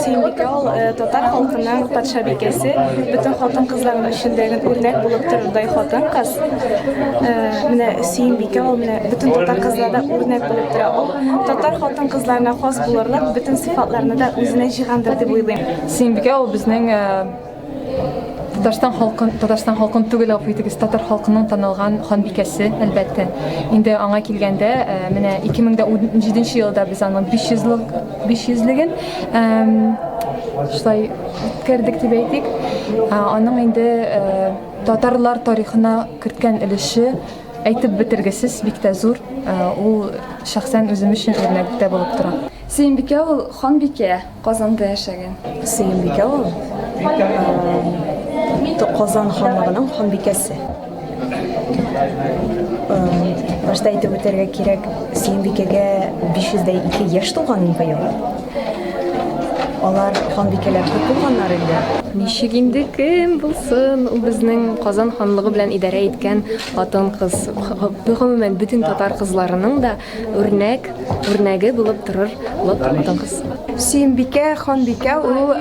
Сөембикә ул татар халкының патшабикәсе, бөтен хатын-кызларның өчен үрнәк булып торырдай хатын-кыз. Менә Сөембикә ул менә бөтен татар кызларына үрнәк булып тора. Ул татар хатын-кызларына хас булырлык бөтен сыйфатларны да үзенә җыйгандыр дип уйлыйм. Сөембикә ул безнең Татарстан халкын, Татарстан халкын түгел, гафу итегез, татар халкының танылган ханбикәсе, әлбәттә. Инде аңа килгәндә, менә 2017 елда без аның 500 лык 500 леген шулай үткәрдек дип әйтик. Аның инде татарлар тарихына керткән өлеше әйтеп бетергесез, бик тә зур. Ул шәхсән үзем өчен үрнәк тә булып тора. Сөембикә ул ханбикә. Казанда яшәгән. Сөембикә ул Казан ханлыгының ханбикәсе. Башта әйтеп үтәргә кирәк, Сөембикәгә 502 яшь тулган быел. Алар ханбикәләр күп булганнар инде. Ничек инде кем булсын, ул безнең Казан ханлыгы белән идарә иткән хатын-кыз. Гомумән, бөтен татар кызларының да үрнәк, үрнәге булып торырлык хатын-кыз. Сөембикә ханбикә ул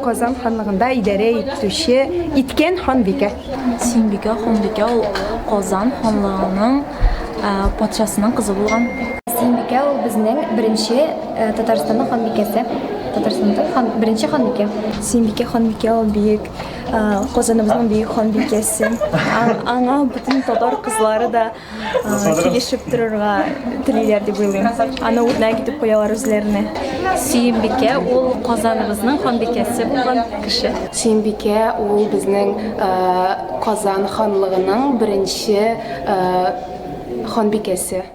Казан ханлыгында идарә итүче, иткән ханбикә. Сөембикә ханбикә ул Казан ханлыгының патшасының кызы булган. Сөембикә ул безнең беренче Татарстанның ханбикәсе. Татарстанның хан, беренче ханбикә. Сөембикә ханбикә ул бөек Казаныбызның бөек ханбикәсе. Аңа бөтен татар кызлары да Килешеп торырга телиләр дип уйлыйм. Аны үрнәк итеп куялар үзләренә. Сөембикә ул Казаныбызның ханбикәсе булган кеше. Сөембикә ул безнең Казан ханлыгының беренче ханбикәсе.